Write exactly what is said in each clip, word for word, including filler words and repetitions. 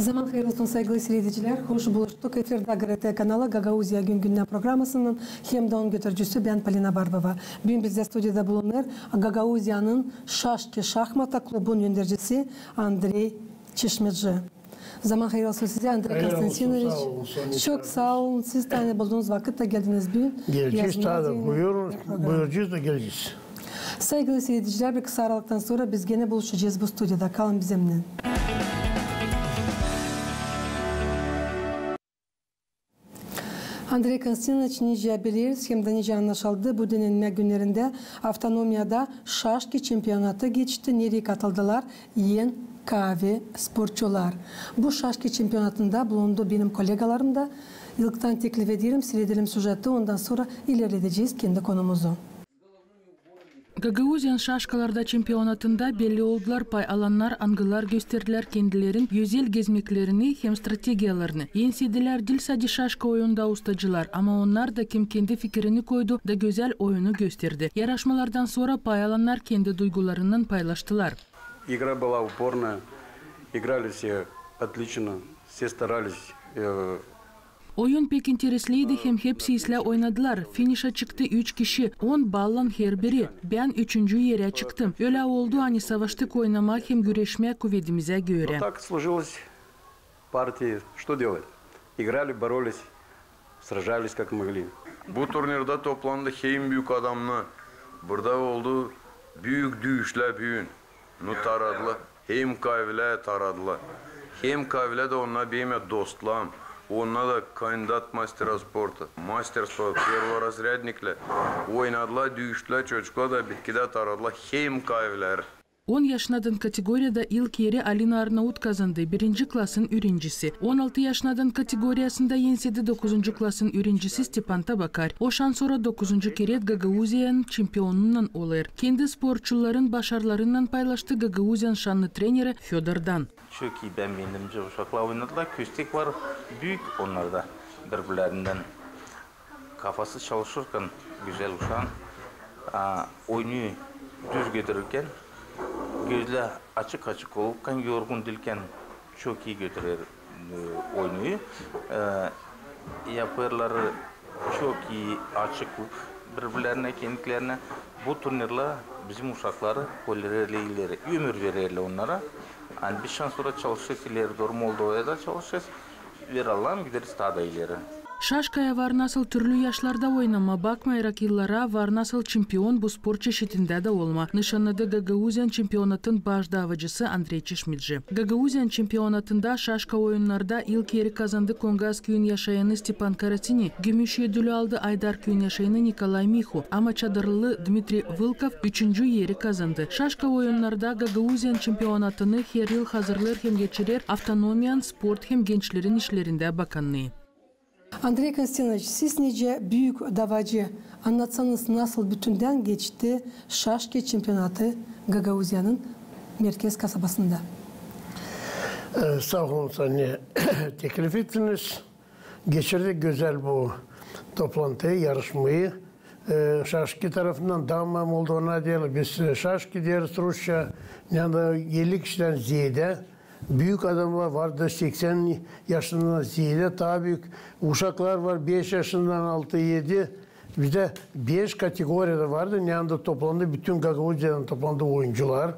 Zaman hayır olsun, saygılı siiredicilär. Hoş buluştuk. Efirdä GRT kanalı, Gagauziya gün-gündän programasının hem dä onun götürücüsü bän, Polina Barbova. Büün bizdä studiyada bulunêr Gagauziyanın şaşki, şahmata klubun öndercisi Andrey Çişmeci. Zaman hayır olsun sizä, Andrey Konstantinoviç. Çok saa olun, siz dä ani buldunuz vakıt da geldiniz büün. Gelecez taa da, buyurun, buyuracez da gelecez. Saygılı siiredicilär, bir kısa aralıktan sora biz genä buluşacez bu studiyada. Kalın bizimnän. Andrey Konstantinoviç, nicä bileriz hem dä nicä annaşıldı, bu dinenmä günnerindä avtonomiyada şaşki çempionatı geçti, nereyi katıldılar en kaavi sportçular. Bu şaşki çempionatında bulundu benim kollegalarım da. İlktän teklif ederim, siiredelim sujeti, ondan sora ilerledecez kendi konumuzu. Gagauziyanın şaşkalarda çempionatında belli oldular pay alannarı, angıları gösterdilär kendilerin gözäl gezmeklerini hem strategiyalarını. Ensedilär diil sade şaşka oyunda ustacılar, ama onnar da, kim kendi fikirini koydu da gözäl oyunu gösterdi. Yaraşmalardan sora pay alannarı kendi duygularınnan paylaştılar. Игра была упорная, играли все отлично, все старались, э, Oyun pek interesliydi hem hepsi islää oynadılar. Finişa çıktı üç kişi, on ballan herbiri. Bän üçüncü erä çıktım. Ölä oldu, ani savaştık oynamaa hem güreşmää kuvedimizä görä. Но так сложилось, партии, что делать? Играли, боролись, сражались как могли. Bu turnirda toplandı hem büük adamnar. Burada oldu büük düüşlär büün. Ну, taradılar. Hem kaavilär taradılar. Hem kaavilär dä onnar benim dostlarım. Onnar da kandidat мастера спорта, мастерство, перворазрядниклär. Oynadılar, düüştülär, çocuklar da bitkidä taradılar. Hem kaavilär. On yaşınadan kategoriyada ilk eri Alina Arnaut kazandı, birinci klasın üürencisi. On altı yaşınadan kategoriyasında ensedi dokuzuncu klasın üürencisi Stepan Tabakar. O şansora dokuzuncu kerä Gagauziyanın çempionunnan olêr. Kendi sportçuların başarılarınnan paylaştı Gagauziyanın şannı treneri Födor Dan. Çok ii, bän bendimcä uşaklar oynadılar. Köstek var büük onnarda bir-birlerindän. Kafası çalışırkan gözäl uşaan, a, oyunu düz götürürkän, gözlär açık-açık olurkan, yorgun diilkän çok ii götürer, e, oyunu. E, yapêrlar çok ii açıklık biri-birlerinä, kendilerlerinä. Bu turnirlär bizim uşakları koyêrlar ileri, ömür vererlär onnara. Ani biz şansora çalışêrız ileri dooru, Moldovaya da çalışêrız. Veer Allahım, gideriz taa da ileri. Şaşkaya var nasıl türlü yaşlarda oynamaa, bakmayarak yıllara, var nasıl çempion bu sport çeşidindä dä olmaa, nışannadı Gagauziyanın çempionatın baş daavacısı Andrey Çişmeci. Gagauziyanın çempionatında şaşka oyunnarda ilk eri kazandı Kongas küüyün yaşayanı Stepan Karasini, gümüş ödülü aldı Aydar küüyün yaşayanı Nikolay Mihu, ama çadırlı Dmitriy Vılkov üçüncü eri kazandı. Şaşka oyunnarda Gagauziyanın çempionatını her yıl hazırlêêr hem geçirer avtonomiyanın sport hem gençlerin işlerindä bakannıı. Andrey Konstantinoviç, siz nicä büük daavacı, annatsanız, nasıl bütündän geçti şaşki çempionatı Gagauziyanın merkez kasabasında? E, saa olun, ani teklif ettiniz. Geçirdik gözäl bu toplantıyı, yarışmayı. E, şaşki tarafından, daama moldovannar deerlär, biz, e, şaşki deeriz rusça. Yani elli kişidän zeedä. Büük adamnar var da seksän yaşından zeedä, taa büük. Uşaklar var, beş yaşından altı, edi. Bizdä beş kategoriya da vardı. Yani toplandı, bütün Gagauziyadan toplandı oyuncular.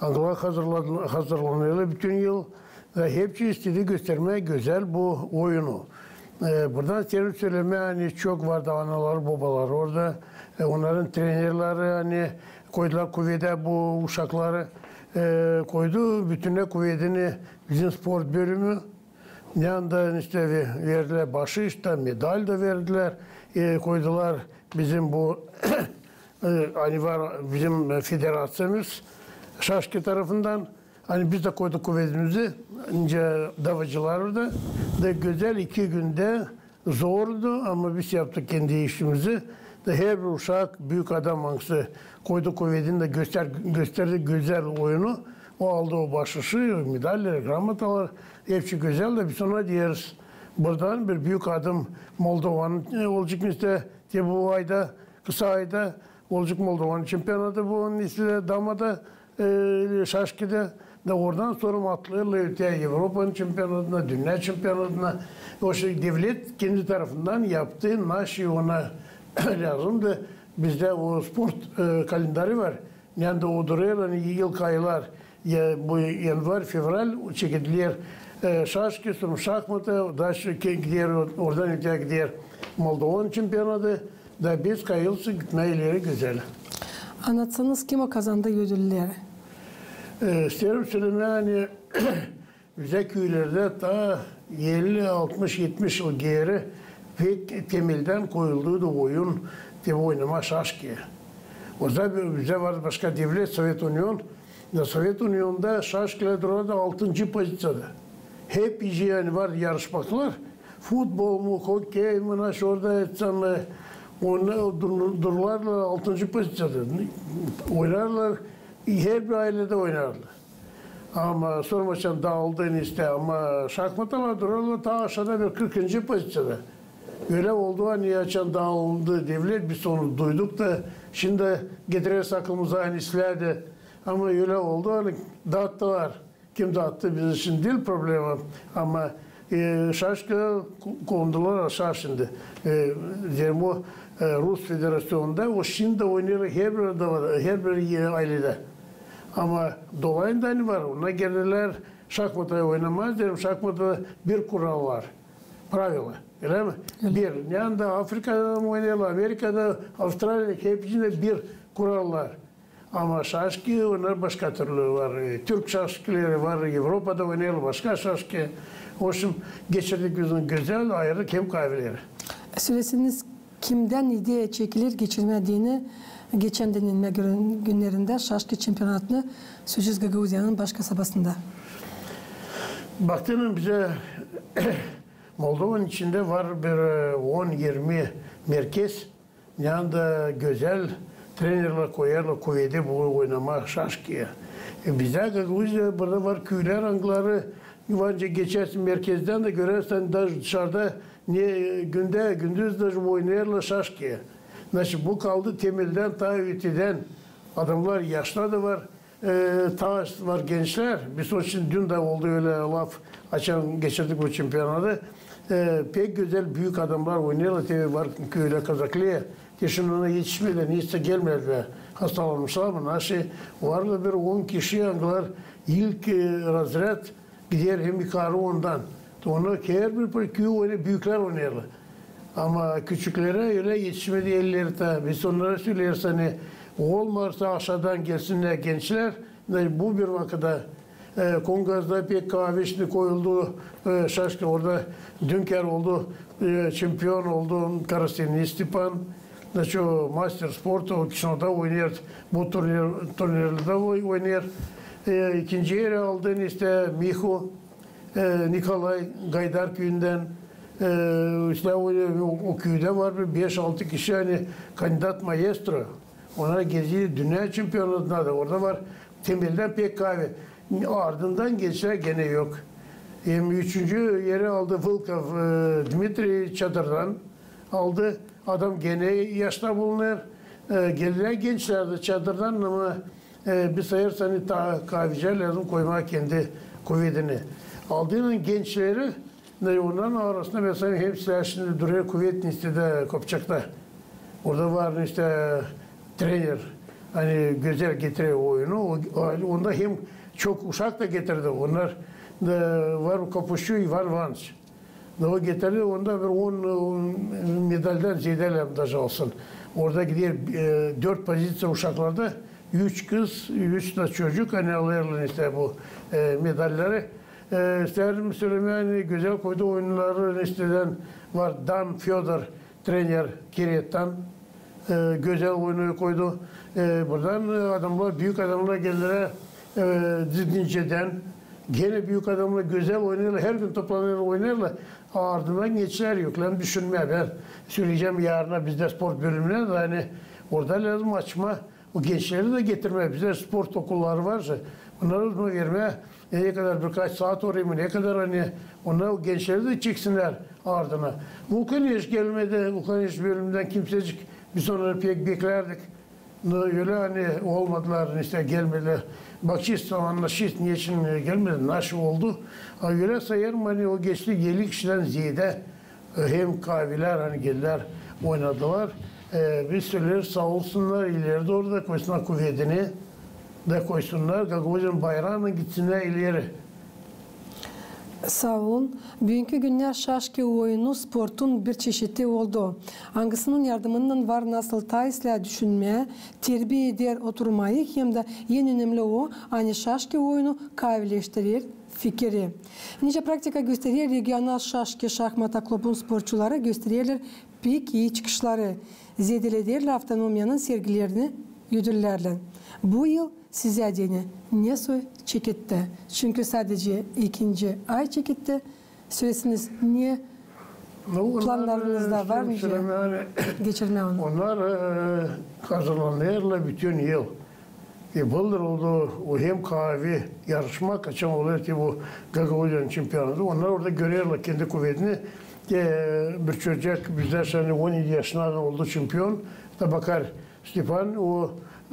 Angılar hazırlan-, hazırlanêrlar bütün yıl. Da hepsi istedi göstermää gözäl bu oyunu. E, buradan isteerim sölemää, ani çok vardı analar, bobalar orada. E, onnarın trenerleri, ani koydular kuvedä bu uşakları, e, koydu bütünnä kuvedini bizim sport bölümü. Yanında işte ve-, verdilär başış da, medal da verdilär. E, koydular bizim bu, e, ani var bizim federaţiyamız şaşki tarafından. Ani biz dä koyduk kuvedimizi, nicä daavacılar orada. Da gözäl iki gündä zordu, ama biz yaptık kendi işimizi. Da herbir uşak, büük adam angısı koydu kuvedini da göster-, gösterdi gözäl oyunu. O aldı o başışı, medalleri, gramotaları. Hepsi gözäl, da biz ona deeriz. Buradan bir büük adım Moldovanın, e, olacek işte, te bu ayda, kısa ayda olacek Moldovanın çempionatı bu, onun işte daamada, e, şaşkidä. Da oradan sora atlêêrlar öteyä Evropanın çempionadına, dünnä çempionadına. O şey devlet kendi tarafından yaptı, naşey ona lääzımdı. Bizdä o sport, e, kalendarı var. Neredä o durêr, ani ilk aylar, ya, bu yanvar, fevral, çekediler, e, şaşki, sora şahmata, da şu ke-, gider, o-, oradan öteyä gider Moldovanın çempionatı, da biz kayılsın gitmää ileri gözäl. Annatsanız, kim o kazandı ödülleri? E, isteerim sölemää, ani bizä küülerdä taa elli, altmış, etmiş yıl geeri pek temeldän koyulduydu oyun, te oynamaa şaşki. O zaman bi-, bizä vardı başka devlet, Sovet Union. Da Sovet Unionda şaşkilär durardı altıncı poziţiyada. Hep izi, ani vardı yarışmaklar. Futbol mu, hokey mi, naşey orada etsem, e, onnar dur-, durarlar altıncı poziţiyada. Oynarlar, herbir ayledä oynarlar. Ama sora açan daaldı, işte, ama şahmatalar durarlar taa aşaada bir kırkıncı poziţiyada. Ölä oldu, ani açan daalındı devlet, biz onu duyduk da, şindi getireriz aklımıza, ani islää dä. Ama ölä oldu, ani daattılar. Kim daattı, bizim için diil problema. Ama, e, şaşkı ko-, kondular aşaa şindi. E, deerim o, e, Rus Federaţiyonunda o şindi oynêêr herbir, herbir, e, ayledä. Ama dolayında ani var, onnar geldilär şahmata oynamaa, deerim, şahmata bir kural var. Правила, ölä mi? Ölä. Bir, neredä Afrikada oynêêrlar, Amerikada, Avstraliyada, hepsindä bir kurallar. Ama şaşki, onnar başka türlü var. E, türk şaşkileri var, Evropada oynêêrlar başka şaşki. O şindi geçirdik biz onu gözäl, ayırdık hem kaaveleri. Söleseniz, kimdän ideya çekiler geçirmää deyni geçän denenmä gün-, günnerindä şaşki çempionatını Soçi Gagauziyanın baş kasabasında? Baktıınız, bizä Moldovanın içindä var bir, e, on-irmi merkez, neredä gözäl trenerlär koyêrlar kuvedi bu oynamaa şaşkiya. E, bizä Gagauziyada burada var küülär, angıları var, geçersin merkezdän dä görersin, daje dışarda ne, gündä, gündüz daje oynêêrlar şaşkiya. Значит, bu kaldı temeldän, taa ötedän. Adamlar yaşlı da var, e, taa var gençlär. Biz o için dün dä oldu ölä laf, açan geçirdik bu çempionatı. E, pek gözäl büük adamlar oynêêrlar, te var küülä Kazakli. Te şindi ona etişmedilär, hiç dä gelmedilär. Hastalanmışlar mı, naşey, varlar bir on kişi, angılar ilk, e, razrät gider hem yukarı ondan. Onnar herbir küü oynêêr, büüklär oynêêrlar. Ama küçüklerä ölä etişmedi elleri taa. Biz onnara söleriz, ani olmazsa aşaadan gelsinnär gençlär. Bu bir vakıda, e, Kongazda pek kaaveşni koyuldu, e, şaşka orada dünkär oldu, e, çempion oldu Karasinin Stepan. Znači, o master sporta, o Kişinövda oynêêr, bu turnir, turnirlerdä oy-, oynêêr. E, ikinci eri aldı, işte, Mihu, e, Nikolay Gaydar küüyündän. E, işte, o, o, o küüdä var bir beş-altı kişi, ani kandidat maestro. Onnar gezdi dünnä çempionatına da, orada var temeldän pek kaavi. Ardından gençlär genä yok. Hem üçüncü eri aldı Vılkov, e, Dmitriy Çadırdan aldı. Adam genä yaşta bulunêr. E, geldilär gençlär dä Çadırdan, ama, e, biz sayêrız, ani taa kaavicilär lääzım koymaa kendi kuvedini. Aldıynan gençleri, ne, onnarın arasında, mesela, hem sizä şindi durêr kuvet, işte, dä Kopçakta. Orada var, işte, trener, ani gözäl getirer oyunu. O, o, onda hem çok uşak da getirdi. Onnar da var, Kopuşçu İvan İvanıç. Da o getirdi, onda bir on, on medaldan zeedä lääzım daje olsun. Orada gider, e, dört poziţiya uşaklarda, üç kız, üç dä çocuk, ani alêrlar, işte, bu, e, medalleri. E, isteerim sölemää, ani gözäl koydu oyunları, işte, dän var Dan Födor, trener Kireçtan, e, gözäl oyunu koydu. E, buradan, e, adamnar, büük adamnar geldilär, e, Didinceedän. Genä büük adamnar gözäl oynêêrlar, her gün toplanêrlar, oynêêrlar. Ardından gençlär yok. Lääzım düşünmää, bän söleyecäm yarına bizdä sport bölümünä dä, ani orada lääzım açmaa, o gençleri dä getirmää. Bizdä sport okulları var, onnarı da vermää, e, ne kadar birkaç saat orayı mı, ne kadar, ani onnar o gençleri dä çeksinnär ardına. Vulkaneviç gelmedi, Vulkaneviç bölümündän kimsecik, biz onnarı pek beklärdik. Ölä ani olmadılar, işte, gelmedilär. Bakêrsın, annaşêrsın, neçin gelmedi, nasıl oldu. A ölä sayêrım, ani o geçti elli kişidän zeedä, e, hem kaavilär, ani geldilär, oynadılar. E, biz söleeriz, saa olsunnar, ileri dooru da koysunnar kuvedini, da koysunnar Gagauziyanın bayraanı, gitsinnär ileri. Saa olun. Büünkü günnär şaşki oyunu sportun bir çeşidi oldu, angısının yardımınnan var nasıl taa islää düşünmää, terbiä eder oturmayı hem dä en önemli o, ani şaşki oyunu kaavileştirer fikiri. Nicä praktika gösterer, regional şaşki şahmata klubun sportçuları göstererlär pek ii çıkışları, zeedelederlär avtonomiyanın sergilerini ödüllärlän. Bu yıl sizä deyni nesoy çekettä, çünkü sadece ikinci ay çekettä. Söläsiniz, ne plannarınızda var, nicä geçirmää onu? Onnar, e, hazırlanêrlar bütün yıl. E, bıldır oldu o hem kaavi yarışma, açan olêr ki bu Gagauziyanın çempionatı. Onnar orada görerlär kendi kuvedini. E, bir çocuk bizdä şindi on edi yaşına oldu çempion. Da bakar, Stepan, o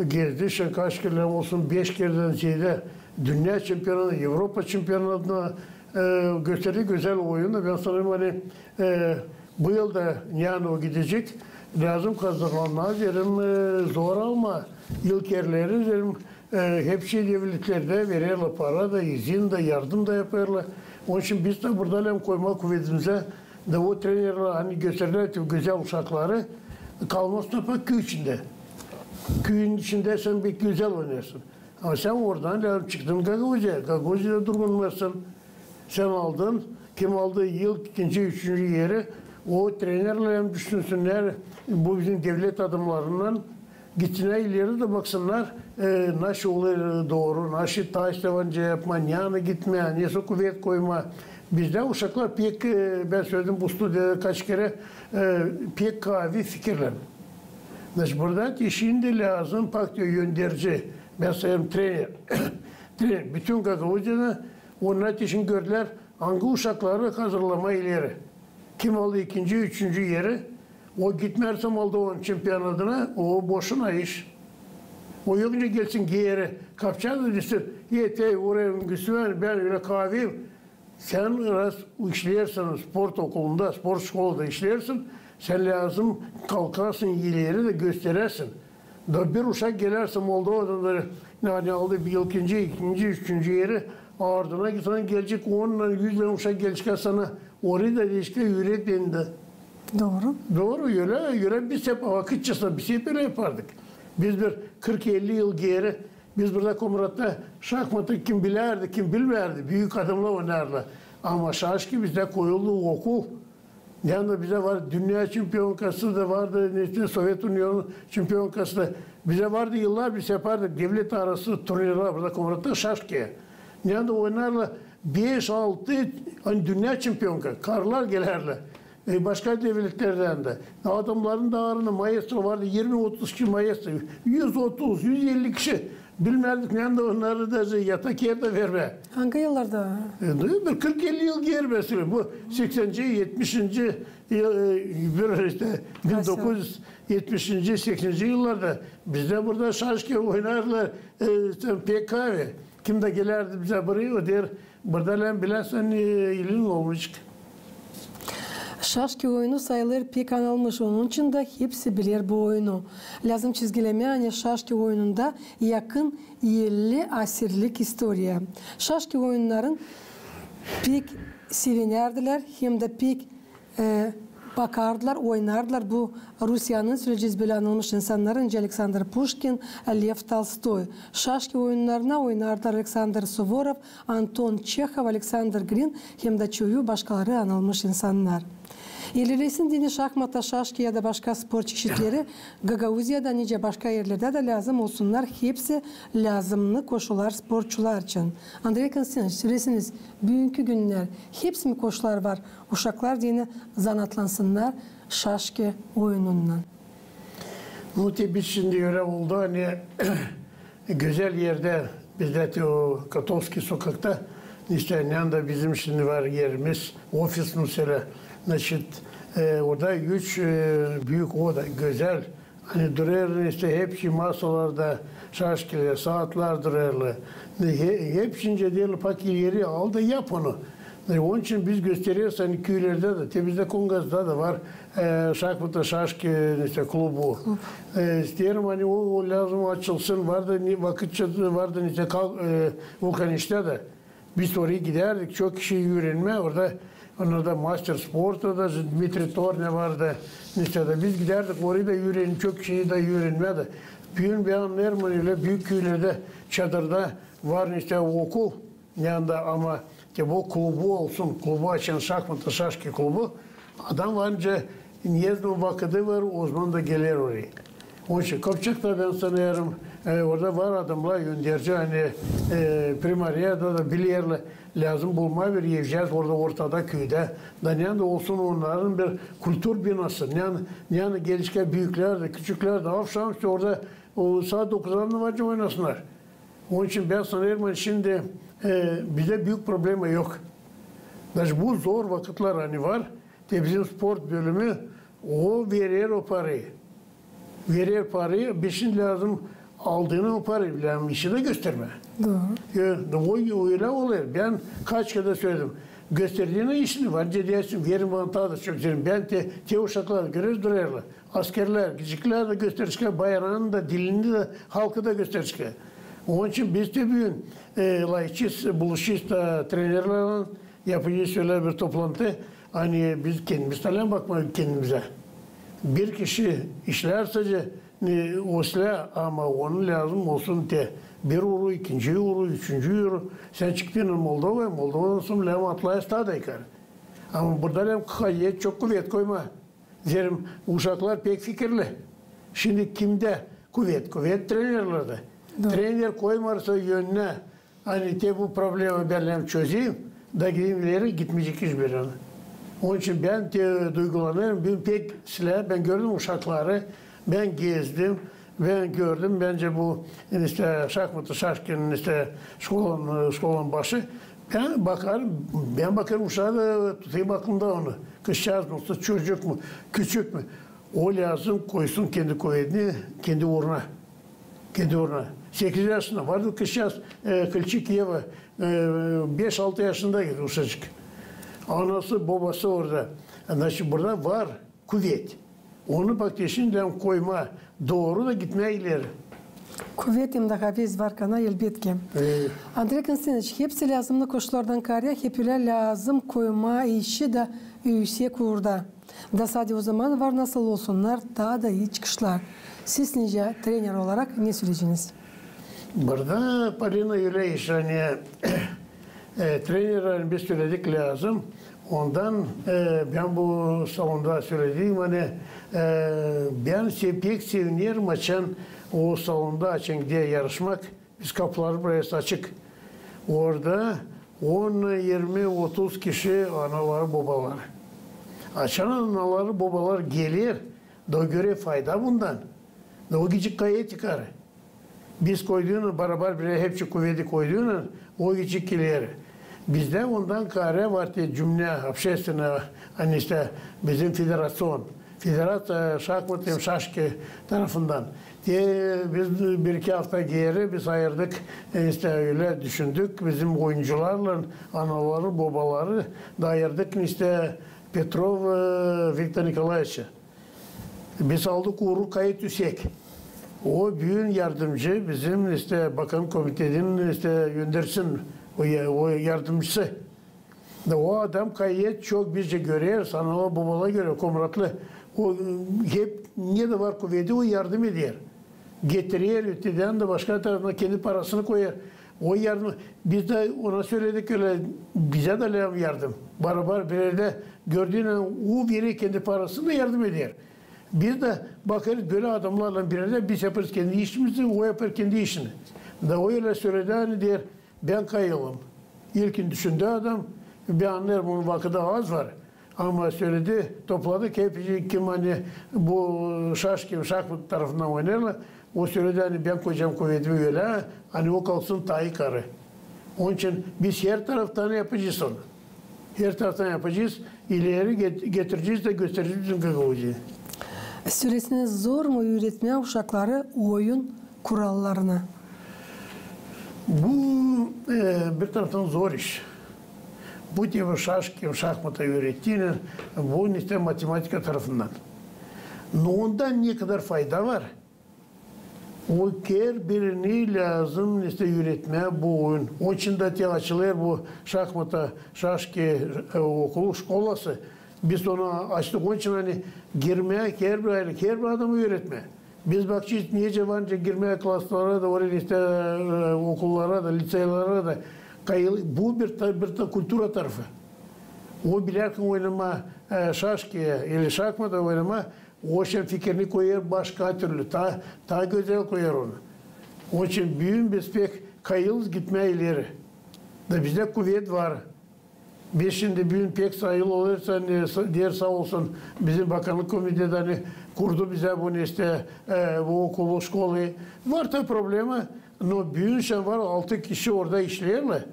gezdi şindi kaç kerä olsun, beş kerä zeedä dünnä çempionatı, Evropa çempionatına, e, gösterdi gözäl oyunu. Bän sanêrım, ani, e, bu yıl da, ani o gidecek, lääzım hazırlanmaa, deerim, e, zor almaa. İlk erleri, deerim, e, hepsi devletlerdä vererlär para da, izin dä, yardım da yapêrlar. Onun için biz dä burada lääzım koymaa kuvedimizä, da o trenerlär, ani göstererlär gözäl uşakları, kalmasın hep küü içindä. Küüyün içindä sän pek gözäl oynêêrsın. Ama sän oradan lääzım çıktın Gagauziyaya. Gagauziyada durgunmêêrsın. Sän aldın, kim aldı ilk, ikinci, üçüncü eri, o trenerlär düşünsünnär, bu bizim devlet adımnarından gitsinnär ileri da baksınnar, e, nasıl olêr dooru, nasıl taş tabanca yapmaa, ne yanı gitmää, nesoy kuvet koymaa. Bizdä uşaklar pek, e, bän söledim bu studiyada kaç kerä, e, pek kaavi fikirlän. Значит, burada işin dä lääzım, pak diyor, yönderici, bän sayêrım trener, trener, bütün Gagauziyada onnar işin gördülär, angı uşakları hazırlamaa ileri. Kim aldı ikinci, üçüncü eri, o gitmärse Moldovanın çempionatına, o boşuna iş. O yok nicä gelsin geeri, kapçadan desin, e, te, oraya gitsin, bän ölä kaaviyim. Sän biraz işleersin sport okulunda, sport şkolada işleersin, sän lääzım kalkarsın ileri da gösteräsin. Da bir uşak gelersin Moldovadan da, ani aldı bir ilkinci, ikinci, üçüncü eri, ardına gitsin, gelecek onnan, üz dänä uşak gelecek sana, orayı da deecek, üüret beni dä. Dooru. Dooru, ölä, ölä biz hep vakıtçasına, biz hep ölä yapardık. Biz bir kırk elli yıl geeri, biz burada Komratta şahmatı kim bilärdi, kim bilmärdi, büük adamnar oynardılar. Ama şaşki bizdä koyuldu okul. Yanında bizdä var dünnä çempionkası da vardı, ne, Sovet Unionunun çempionkası da. Bizdä vardı yıllar, biz yapardık devlet arası turnirlär burada Komratta şaşki. Yanında oynarlar beş, altı, ani dünnä çempionka, karılar gelärlär. E, başka devletlerdän dä. Adamnarın da arasında maestro vardı, irmi, otuz kişi maestro. Üz otuz, üz elli kişi. Bilmärdik, ne onnara da yatak er dä vermää. Angı yıllarda? E, bir kırk elli yıl geeri mesela. Bu sekseninci, etmişinci yıl, e, bir işte bin dokuz üz etmişinci, sekseninci yıllarda bizdä burada şaşki oynardılar, e, işte, pek kaavi. Kim dä gelärdi bizä burayı, o deer, burada lääzım biläsän, e, ilin olmayacek. Şaşki oyunu sayılêr pek anılmış, onun için dä hepsi biler bu oyunu. Lääzım çizgilemää, ani şaşki oyununda yakın elli asirlik istoriya. Şaşki oyunnarın pek sevinärdilär, hem dä pek e, bakardılar, oynardılar bu Rusiyanın, söleyecez, bölä anılmış insannar, nicä Aleksandr Puşkin, Lev Tolstoy. Şaşki oyunnarına oynardılar Aleksandr Suvorov, Anton Çehov, Aleksandr Grin hem dä çoyu başkaları anılmış insannar. İlerlesin deyni şahmata, şaşki ya da başka sport çeşitleri Gagauziyada, nicä başka erlerdä dä lääzım olsunnar, hepsi lääzımnı koşular sportçular için. Andrey Konstantinoviç, sölesiniz, büünkü günnär hepsi mi koşular var uşaklar deyni zanaatlansınnar şaşki oyununnan? Nu, te biz şindi ölä oldu, ani gözäl erdä, bizdä te o Kotovskiy sokakta, işte, neredä bizim şindi var erimiz, ofis, mesela, значит, e, orada üç, e, büük oda, gözäl, Ani durêrlar işte hepsi masalarda, şaşkiler, saatlar durêrlar. He-, hepsinä deerlär, bak ileri al da yap onu. E, onun için biz göstereriz, ani küülerdä dä, te bizdä Kongazda da var, e, şahmata, şaşki, işte, klubu. E, isteerim, ani o, o lääzım açılsın, var da ne, vakıt çat-, var da ne, kal-, e, Vulkaniçtä dä. Biz orayı gidärdik, çok kişi üürenmää orada. Onnar da master sporta da, Dmitriy Tornä vardı. Neysä dä biz gidärdik orayı da üürenip, çok kişi dä üürenmää dä. Büün bän annêêrım, ani ölä büük küülerdä çadırda var neysä okul, yanında, ama te bu klubu olsun, klubu açan, şahmata, şaşki klubu, adam var nicä, ne zaman vakıdı var, ozaman da geler orayı. Onun için Kopçakta bän sanêrım, e, orada var adamnar önderci, ani, e, primariyada da bilerlär, lääzım bulmaa bir evcääz orada ortada küüdä. Da neredä olsun onnarın bir kultur binası. Neredä, neredä gelişkär büüklär dä, küçüklär dä, avşam üstü orada o saat dokuzdan da var nicä oynasınnar. Onun için bän sanêrım, ani şindi, e, bizdä büük problema yok. Daje bu zor vakıtlar ani var, te bizim sport bölümü o verer o parayı. Verer parayı, biz şindi lääzım aldığını o parayı, lääzım işi dä göstermää. Dooru. E, o, o ölä olêr. Bän kaç kerä söledim. Gösterdiinä işini, var nicä deersin, verin bana taa da çok deerim. Bän te, te uşaklar görersin, durêrlar. Askerlär, küçüklär dä gösterecek, bayrannı da, dilini dä, halkı da gösterecek. Onun için biz dä büün, e, layçıyız, buluşacez da trenerlerlän, yapacez ölä bir toplantı, ani biz kendimiz talän bakmaa kendimizä. Bir kişi işlär sade, e, o islää, ama onu lääzım olsun te bir uru, ikinci uru, üçüncü uru. Sän çıktın Moldovaya, Moldovadan sora lääzım atlayarsın taa da yukarı. Ama burada lääzım kayet, çok kuvet koymaa. Deerim, uşaklar pek fikirli. Şindi kimdä kuvet? Kuvet trenerlerdä. Dooru. Trener koymêêrsa önünä, ani te bu problema bän lääzım çözeyim, da gideyim ileri, gitmeyecek hiçbir yere. Onun için bän te duygulanêrım, büün pek islää, bän gördüm uşakları, bän gezdim, bän gördüm, bän te bu, işte, şahmata, şaşkinin, işte, şkolanın, şkolanın başı. Bän bakarım, bän bakarım, uşaa da tutêrım aklımda onu. Kızçaaz mı, çocuk mu, küçük mü? O lääzım koysun kendi kuvedini, kendi uuruna. Kendi uuruna. Sekiz yaşında vardı kızçaaz, e, Kılçık Eva, e, beş-altı yaşında uşacık. Anası, bobası orada. Znači, burada var kuvet. Onu bak te şindän koymaa dooru da gitmää ileri. Kuvet hem dä haves var kana, elbetki. E, Andrey Konstantinoviç, hepsi lääzımnı koşulardan kaarä, hep ölä lääzım koymaa işi dä üüsek uurda. Da sade ozaman var nasıl olsunnar taa da ii çıkışlar. Siz nicä trener olarak ne söleyeceniz? Burada, Polina, ölä iş, ani, e, trener, ani biz söledik lääzım. Ondan, e, bän bu salonda söledim, ani, e, bän se-, pek sevinerim, açan o salonda, açan gidä yarışmak, biz kapıları bırakêrız açık. Orada on, irmi, otuz kişi analar, bobalar. Açan analar, bobalar geler, da görer fayda bundan. Da o gidecek kayet yukarı. Biz koyduuna, barabar birä hepsi kuvedi koyduuna, o gidecek ileri. Bizdä ondan kaarä var te cümlä, общественнä, ani işte bizim federaţion, federaţiya şahmat hem şaşki tarafından. Te biz bir-iki afta geeri biz ayırdık, e, işte ölä düşündük, bizim oyuncularlan anaları, bobaları da ayırdık, işte Petrov, e, Viktor Nikolaeviçi. Biz aldık uurlu kayet üüsek. O büün yardımcı bizim, işte, bakan komitetin, işte, öndersin o ya-, o yardımcısı. Da o adam kayet çok bizcä görer, analar, bobalar görer, komratlı. O, e, hep ne dä var kuvedi, o yardım eder. Getirer, ötedän dä başka tarafına kendi parasını koyar. O yardım, biz dä ona söledik ölä, bizä dä lääzım yardım. Barabar bir erdä gördüünän o verer kendi parasını da yardım eder. Biz dä bakarız, bölä adamnarlan bir erdä biz yaparız kendi işimizi, o yapar kendi işini. Da o ölä söledi, ani deer, bän kayılım. İlkin düşündü adam, bän annêêrım, onun vakıdı az var. Ama söledi, topladık hepsi, kim ani bu şaşki, şahmat tarafından oynêêrlar, o söledi, ani bän koyacam kuvedimi ölä, ani o kalksın taa yukarı. Onun için biz her taraftan yapacez onu. Her taraftan yapacez, ileri get-, getirecez dä gösterecez bizim Gagauziyayı. Sölesin, zor mu üüretmää uşakları oyun kurallarına? Bu e, bir taraftan zor iş. Bu tipi şaşki, şahmata üürettiynän, bu nesä matematika tarafından. No ondan ne kadar fayda var, o herbirinin lääzım nesä üüretmää bu oyun. Onun için dä te açılêr bu şahmata, şaşki e, okulu, şkolası. Biz onu açtık, onun için ani girmää herbir aylık, herbir adamı üüretmää. Biz bakacez, nicä var nicä girmää klaslara da, oraya nesä e, okullara da, liţeylere dä. Kayıl, bu bir ta, bir ta kultura tarafı. O bilärkän oynamaa e, şaşki ili şahmata oynamaa, o şaşkı fikirini koyêr başka türlü, taa, taa gözäl koyêr onu. Onun için büün biz pek kayılız gitmää ileri. Da bizdä kuvet var. Biz şindi büün pek sayılı olêrız, ani sa- deer saa olsun bizim bakannık komiteti, ani kurdu bizä bu nesä e, bu okulu, şkolayı. Var taa problema, no büün şindi var altı kişi orada işleerlär.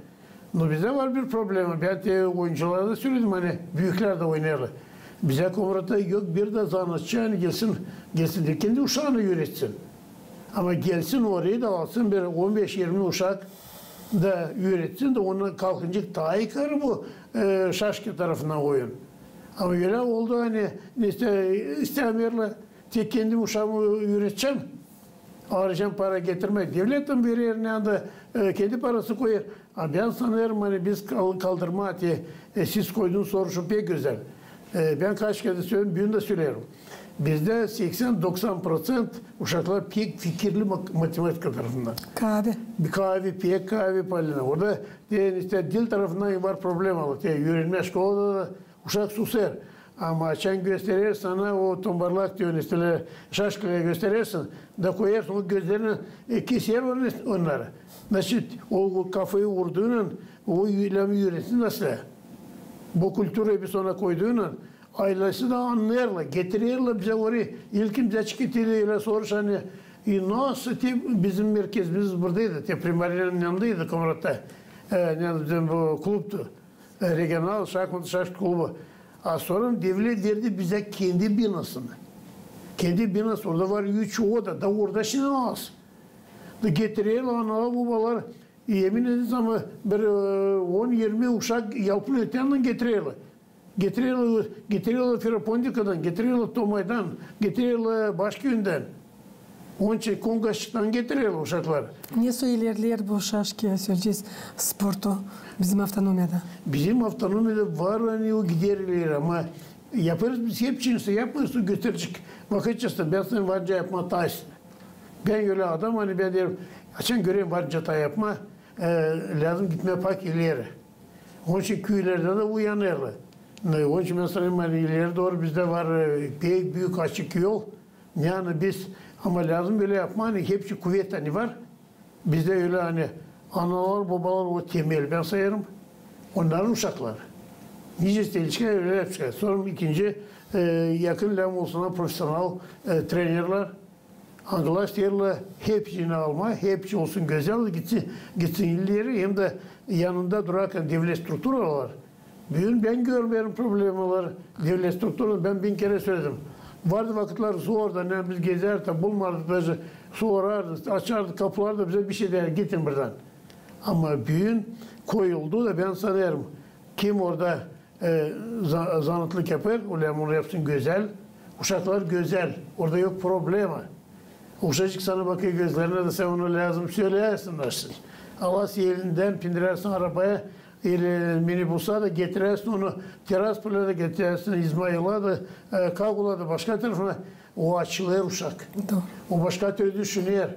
No bizdä var bir problema. Bän te oyunculara da söledim, ani büüklär dä oynêêrlar. Bizä Komratta yok bir dä zanaatçı, ani gelsin, gelsin da kendi uşaanı üüretsin. Ama gelsin orayı da alsın bir on beş irmi uşak da üüretsin da onnar kalkınacek taa yukarı bu e, şaşki tarafından oyun. Ama ölä oldu, ani nesä istämeerlär, tek kendim uşaamı üüredecäm. Arayacam para getirmää. Devlet dä verer, ne anda e, kendi parasını koyêr. A bän sanêrım, ani biz kal- kaldırmaa te, e, siz koydunuz soruşu pek gözäl. E, bän kaç kerä söledim, büün dä söleerim. Bizdä seksän doksan proţent uşaklar pek fikirli mak- matematika tarafından. Kaavi. Bir kaavi, pek kaavi, Polina. Orada te nesä dil tarafından var problemalar. Te üürenmää şkolada da uşak susêr. Ama açan gösterer sana o tombarlak diyor, nesä şaşkıları gösterersin, da koyarsın o gözlerini, e, keser onu, onnarı. Значит, o kafayı vurduunnan, o lääzım üüretsin nasıl. Bu kulturayı biz ona koyduunnan, aylası da annêêrlar, getirerlär bizä orayı. İlkin bizä çıkıp te ölä soruş, ani, e, nasıl te, bizim merkezimiz buradaydı, te primarenin yanındaydı, Komratta. E, ne, bizim bu klubtu. E, regional şahmat, şaşki klubu. A sora devlet verdi bizä kendi binasını. Kendi binası, orada var üç oda, da orada şindi az. Da getirerlär analar, bobalar, emin ederim, ama bir e, on irmi uşak yalpılan öteyändän getirerlär. Getirerlär, getirerlär Ferapondikadan, getirerlär Tomaydan, getirerlär başka erdän. Onun için Kongaçıktan getirerlär uşakları. Nesoy ilerleer bu şaşki, söleyecez, sportu bizim avtonomiyada? Bizim avtonomiyada var, ani o gider ileri, ama yapêrız biz hepsini, yapmêêrız, gösterecek vakıt çıksın. Bän sanêrım, var nicä yapmaa taa iyisini. Bän ölä adam, ani bän deerim, açan görerim var nicä taa yapmaa, e, lääzım gitmää pak ileri. Onun için küülerdä dä uyanêrlar. Ne, onun için bän sanêrım, ani ileri dooru bizdä var e, pek büük açık yol. Yani biz, ama lääzım bölä yapmaa, ani hepsi kuvet ani var. Bizdä ölä, ani analar, bobalar o temel, bän sayêrım. Onnarın uşakları. Nicä isteerlär, ölä yapaceklar. Sora ikinci, e, yakın lääzım olsunnar profesional e, trenerlär. Angılar isteerlär hepsini almaa, hepsi olsun gözäl, gitsin, gitsin ileri, hem dä yanında durarkan devlet strukturaları. Büün bän görmeerim problemalar devlet strukturada, bän bin kerä söledim. Vardı vakıtlar zordu, ani biz gezärdik, bulmardık, bizi sorardı, açardı kapuları da, bizä bişey deer, gidin buradan. Ama büün koyuldu da, bän sanêrım, kim orada e, za- zanaatlık yapêr, ölä onu yapsın gözäl. Uşaklar gözäl, orada yok problema. Uşacık sana bakêr gözlerinä da, sän ona lääzım söleyersin nasıl. Alasın elindän, bindirersin arabaya, ili minibusa da getirersin onu, Tiraspolä da getirersin, İzmaila da, e, Kagula da, başka tarafına, o açılêr uşak. Dooru. O başka türlü düşüner.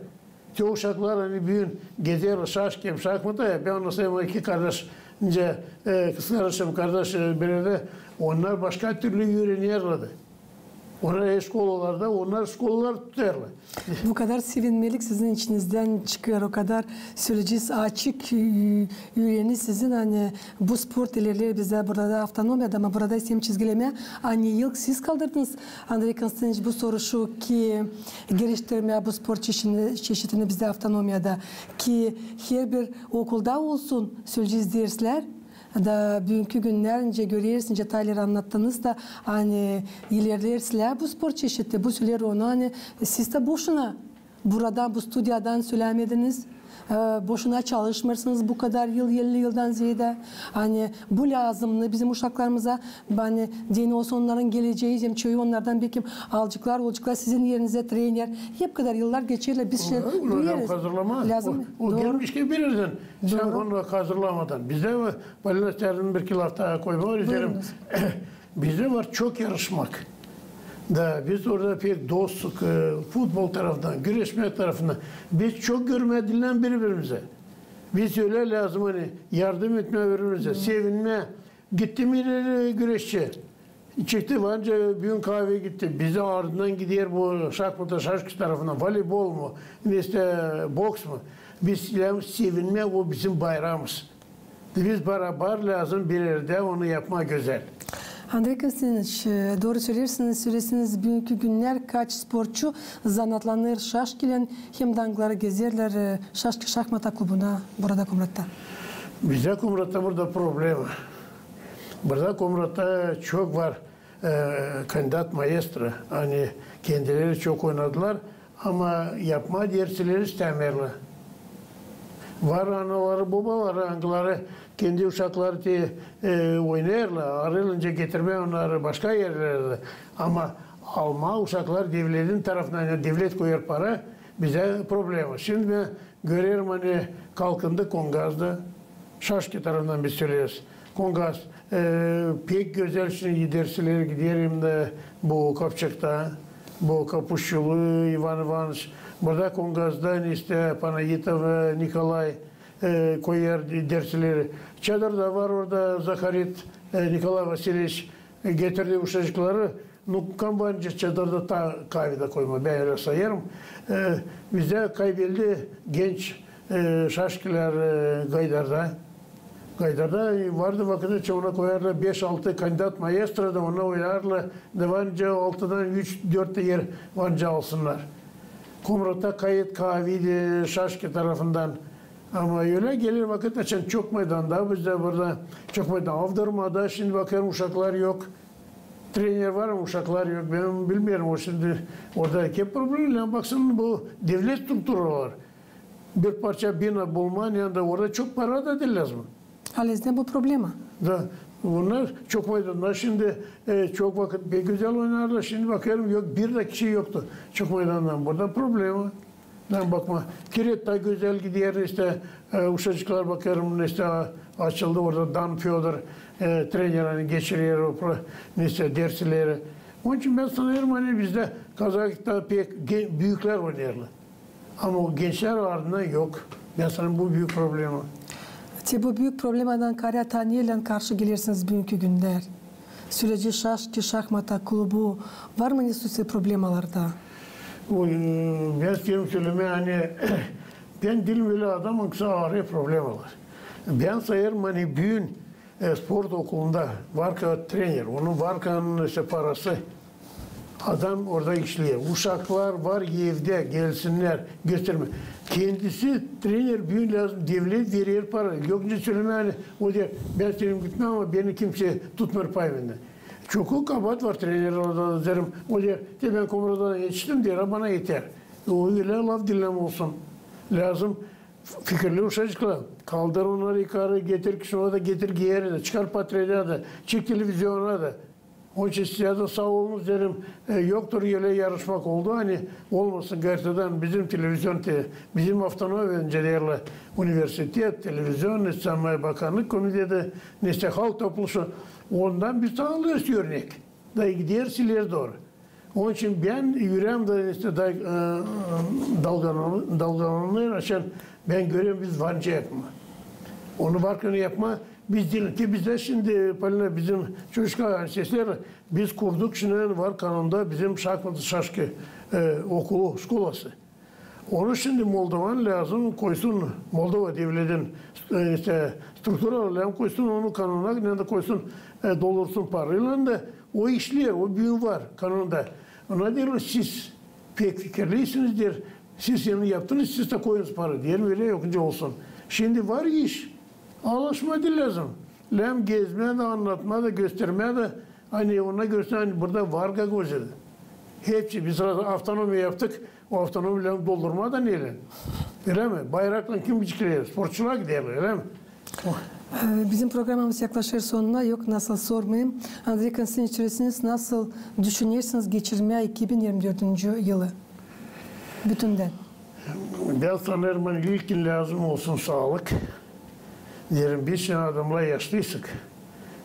Te uşaklar, ani büün gezerlär şaşki hem şahmata, ya bän onu sayêrım, iki kardaş, nicä e, kızkardaşım, kardaş e, bir erdä, onnar başka türlü üürenerlär dä. Onnar e, şkolalarda, onnar şkolalar tutêrlar. Bu kadar sevinmelik sizin içinizdän çıkêr, o kadar söleyecez açık ü- üüreni sizin, ani bu sport ilerleer bizdä burada da avtonomiyada, ama burada isteerim çizgilemää, ani ilk siz kaldırdınız, Andrey Konstantinoviç, bu soruşu ki geliştirmää bu sport çeşini, çeşidini bizdä avtonomiyada, ki herbir okulda olsun, söleyecez, derslär, Da büünkü günnär, nicä göreriz, nicä taa ileri annattınız da, ani ilerlersä bu sport çeşidi, bu söleer onu, ani siz dä boşuna buradan, bu studiyadan sölämediniz. E, boşuna çalışmêêrsınız bu kadar yıl, elli yıldan zeedä. Ani bu lääzımnı bizim uşaklarımıza, ani deyni olsun onnarın gelecää, hem çoyu onnardan bekim alaceklar, olaceklar sizin erinizä trener. Hep kadar yıllar geçerlär, biz şey duyêrız. Hazırlamaa. Lääzım. O, o gelmiş ki bir erdän. Sän onu hazırlamadan. Bizdä, Polina, isteerim bir-iki laf taa koymaa isteerim. Bizdä var çok yarışmak. Da biz orada pek dostluk, e, futbol tarafından, güreşmek tarafından. Biz çok görmää diil biri-birimizä. Biz ölä lääzım, ani yardım etmää biri-birimizä, sevinmää. Gitti mi ileri güreşçi? Çıktı, varınca büün kaavaya gitti. Bizi ardından gider bu şahmata, şaşki tarafından. Voleybol mu? İştä boks mu? Biz lääzım sevinmää, o bizim bayramımız. Biz barabar lääzım bir erdä onu yapmaa gözäl. Andrey Konstantinoviç, e, dooru söleersiniz, söleersiniz, büünkü günnär kaç sportçu zanaatlanêr şaşkilän hem dä angıları gezerlär, e, şaşki şahmata klubuna burada Komratta. Bizdä Komratta burada problema. Burada Komratta çok var, e, kandidat maestro, ani kendileri çok oynadılar, ama yapmaa dersleri istämeerlär. Var anaları, bobaları, angıları kendi uşakları te, e, oynêêrlar, arêêrlar nicä getirmää onnarı başka erlerdä. Ama almaa uşakları devletin tarafından, ani devlet koyêr para, bizdä problema. Şindi bän görerim, ani kalkındı Kongazda. Şaşki tarafından biz söleeriz. Kongaz, e, pek gözäl şindi dersleri gider hem dä bu Kapçakta, bu Kapuşçulu İvan İvanıç. Burada Kongazda, iştä Panayitov, e, Nikolay, e, koyêr de-, dersleri. Çadırda var orada Zaharit, e, Nikolay Vasilyeviç, e, getirdi uşacıkları. Nu, kam var nicä çadırda taa kaavada koymaa, bän ölä sayêrım. E, bizdä kaybeldi genç, e, şaşkilär, e, Gaydarda. Gaydarda, e, vardı vakıt, nicä ona koyêrlar beş-altı kandidat maestro da, ona oynêêrlar, da var nicä altıdan üç-dört er var nicä alsınnar. Komratta kayıt kaavaydı şaşki tarafından. Ama ölä geler vakıt, açan çok meydanda, bizdä burada çok meydan. Avdırmada şindi bakêrım, uşaklar yok. Trener var, ama uşaklar yok. Bän bilmeerim, o şindi orada hep problema. Baksana, bu devlet strukturaları. Bir parça bina bulmaa, ani da orada çok para da diil lääzım. Halizdän bu problema. Da, bunnar çok meydanda şindi, e, çok vakıt pek gözäl oynêêrlar. Şindi bakêrım, yok, bir dä kişi yoktu çok meydandan. Burada problema. Bän bakmaa, Kiretta gözäl gider, iştä, e, uşacıklar, bakêrım, iştä, a-, açıldı orada Dan Födor, e, trener, ani geçirer o pro-, iştä, dersleri. Onun için bän sanêrım, ani bizdä Kazakistan pek ge-, büüklär oynêêrlar. Ama o gençlär ardından yok. Bän sanêrım, bu büük problema. Te bu büük problemadan karä taa neylän karşı gelersiniz büünkü günnär? Söleyecez şaşki, şahmata klubu, var mı ne suse problemalarda? O, e, bän isteerim sölemää, ani bän diilim ölä adam, angısı arêêr problemalar. Bän sayêrım, ani büün, e, sport okulunda var ka trener, onun var ka, iştä, parası. Adam orada işleer. Uşaklar var evdä, gelsinnär, göstermää. Kendisi trener büün lääzım, devlet verer para. Yok nicä sölemää, ani o deer, bän isteerim gitmää, ama beni kimsey tutmêêr payımdan. Çok kabaat var trener orada, deerim. O deer, te bän Komradan etiştim, deer, a bana eter. O ölä laf diil olsun. Lääzım fikirli uşacıklar. Kaldır onnarı yukarı, getir kişini, o da getir geeri dä, çıkar portretä dä, çık televizyona da. Onun için sizä dä saa olunuz deerim. E, yoktur ölä yarışmak oldu, ani olmasın gaytadan bizim televizion, te-, bizim avtonomiya, nicä deerlär, universitet, televizion, ne samay, bakanlık komiteti, ne iştä halk topluşu. Ondan biz taa alêrız örnek. Da gideriz ileri dooru. Onun için bän üreemdä iştä da, e, dalgalan-, dalgalanêr, açan bän görerim, biz var nicä yapmaa. Onu var ka yapmaa, biz diil, ki bizdä şindi, Polina, bizim çocuklar, sesler, biz kurduk şindi var kanonda bizim şahmat, şaşki, e, okulu, şkolası. Onu şindi Moldovan lääzım koysun, Moldova devletin, e, iştä, strukturaları lääzım koysun onu kanona, ne dä koysun, e, doldursun paraylan da, o işleer, o büün var kanonda. Ona deerlär, siz pek fikirliysiniz, deer, siz onu yaptınız, siz dä koyunuz para, deer, ölä yok nicä olsun. Şindi var iş, alışmaa diil lääzım. Lääzım gezmää dä, annatmaa da, göstermää dä, ani ona göstermää, ani burada var Gagauziyada. Hepsi biz avtonomiya yaptık, o avtonomiya lääzım doldurmaa da neylän. Ölä mi? Bayraklan kim çıkêr? Sportçular giderlär, ölä mi? E, bizim programamız yaklaşêr sonuna, yok nasıl sormayım. Andrey Konstantinoviç, nasıl düşünersiniz geçirmää iki bin irmi dördüncü yılı bütündän? Bän sanêrım, ani ilkin lääzım olsun saalık. Deerim, biz şindi adamnar yaşlıysak.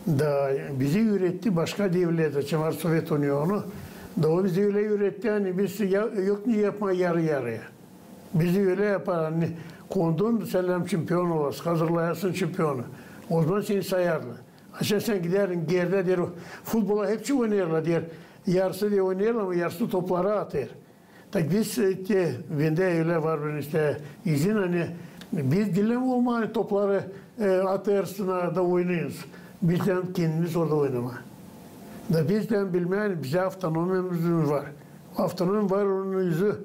Da bizi üüretti başka devlet, açan var Sovet Unionu. Da o bizi ölä üüretti, ani biz ya, yok ne yapmaa yarı-yarıya. Bizi ölä yapar, ani kondun sän lääzım çempion olasın, hazırlayasın çempionu. Ozaman seni sayarlar. Açan sän giderdin, geerdä, deer, futbola hepsi oynêêrlar, deer, yarısı da oynêêrlar, ama yarısı topları atêr. Tak biz, e, te, bendä ölä var bir işte izin, ani biz diil olmaa, ani topları, e, atêrsın da oynêêrız. Biz lääzım kendimiz orada oynamaa. Da biz lääzım bilmää, ani bizä avtonomiyamız var. Avtonomiya var onun üzü.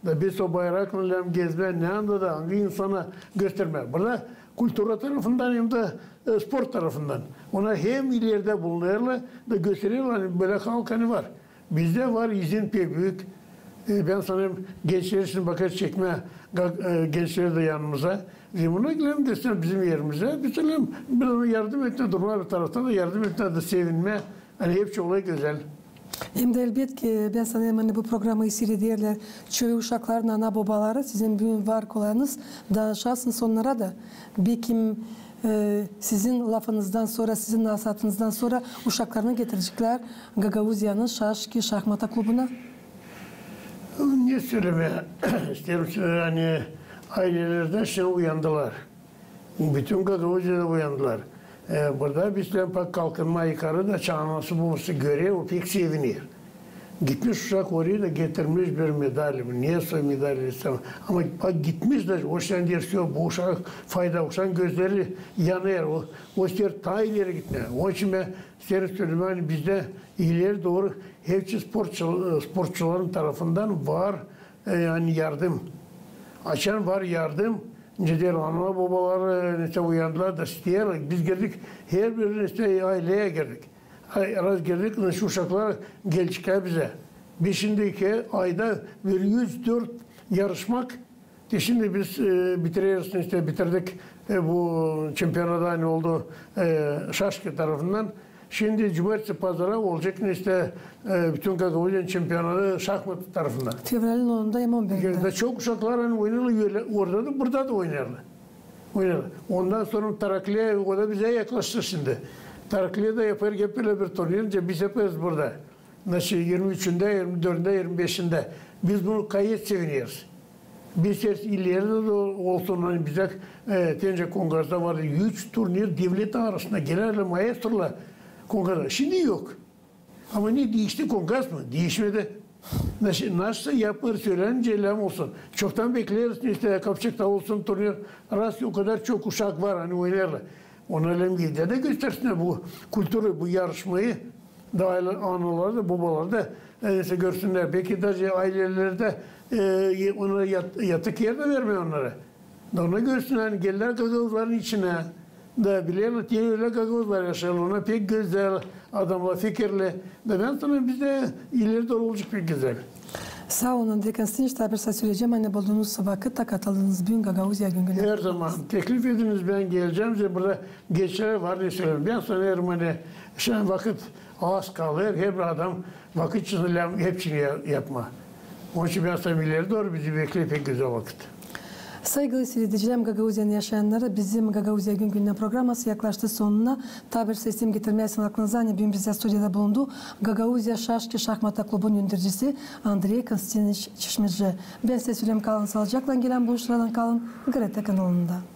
Da biz o bayraklan lääzım gezmää, neredä dä, angı insana göstermää. Burada kultura tarafından hem dä, e, sport tarafından. Ona hem ilerdä bulunêrlar da göstererlär, ani bölä halk ani var. Bizdä var izin pek büük. E, bän sanêrım, gençleri şindi bakêr çekmää, ga-, e, gençleri dä yanımıza. Biz bunu lääzım göstereriz bizim erimizä. Biz lääzım biraz yardım etmää, durmaa bir tarafta da yardım etmää da sevinmää. Ani hepsi olêr gözäl. Hem dä elbetki, bän sanêrım, ani bu programayı siirederlär çoyu uşakların ana-bobaları. Sizin büün var kolayınız, danışasınız onnara da. Bekim, e, sizin lafınızdan sora, sizin nasaatınızdan sora uşaklarını getireceklär Gagauziyanın şaşki, şahmata klubuna. Ne sölemää isteerim, ani aylelerdä şindi uyandılar. Bütün Gagauziyada uyandılar. E, burada bizlän bak kalkınma yukarı da, çaanası bu görüp, o pek seviner. Gitmiş uşak oraya da getirmiş bir medal, ne soy medal istemää. Ama bak gitmiş da, o şindi deer, bu uşak fayda, uşak gözleri yanêr, o, o isteer taa ileri gitmää. Onun için bän isteerim sölemää, ani bizdä ileri dooru hepsi sportçu-, sportçuların tarafından var, e, ani yardım. Açan var yardım, ne deer, ana-bobaları, e, neçin uyandılar da isteerlär. Biz girdik, herbir neçin ayleyä girdik. Ay, raz girdik, neçin uşaklar gelecek bizä. Biz şindi iki ayda bir üç-dört yarışmak. E, şindi biz, e, bitireriz, neçin bitirdik, e, bu çempionatı, ani oldu, e, şaşki tarafından. Şindi cumartesi-pazara olacek, neçin, e, bütün Gagauziyanın çempionatı şahmat tarafından. Fevralın onunda hem on birindä. Da çok uşaklar ani oynêêrlar, ölä, orada da, burada da oynêêrlar. Oynêêrlar. Ondan sora Tarakliya, o da bizä yaklaştı şindi. Tarakliya da yapêr hep bölä bir turnir, neçin biz yapêrız burada. Neçin irmi üçündä, irmi dördündä, irmi beşindä. Biz bunu gayet sevineriz. Biz isteeriz ileri dä olsun, ani bizä, e, te öncä Kongazda vardı üç turnir devlet arasında, gelerlär maestrolar Kongazda. Şindi yok. Ama ne diişti, Kongaz mı? Diişmedi. Neçin, nasıl yapêr, söleyin, celem olsun. Çoktan bekleeriz, neçin Kapçakta olsun turnir. Raz o kadar çok uşak var, ani oynêêrlar. Ona lääzım evdä dä göstersinnär bu kulturayı, bu yarışmayı. Da aylä-, analar da, bobalar da, e, neçin görsünnär. Beki dä aylelerdä, e, ona yat-, yatık er dä vermää onnara. Da ona görsünnär, ani gelerlär gagauzların içinä. Da bilerlär, te ölä gagauzlar yaşêêrlar. Ona pek gözäl adamnar, fikirli. Da bän sanêrım, bizdä ileri dooru olacek pek gözäl. Saa olun, Andrey Konstantinoviç, taa bir şey söleyecäm, ani buldunuz vakıt da katıldınız büün Gagauziya Gün gününä. Her zaman. Teklif ediniz, bän gelecäm. Sizä burada gençlere var ne sölemää. Bän sanêrım, ani şindi vakıt az kalêr, herbir adam vakıt içindä hepsini ya-, yapmaa. Onun için bän sanêrım, ileri dooru bizi bekleer pek gözäl vakıt. Saygılı siiredicilär, Gagauziyanın yaşayannarı, bizim Gagauziya Gün gündän programası yaklaştı sonuna. Taa bir şey isteerim getirmää sizin aklınıza, ani büün bizdä studiyada bulundu Gagauziya şaşki şahmata klubunun öndercisi Andrey Konstantinoviç Çişmeci. Bän sizä söleyim, kalın saalıcaklan, gelän buluşmadan kalın GRT kanalında.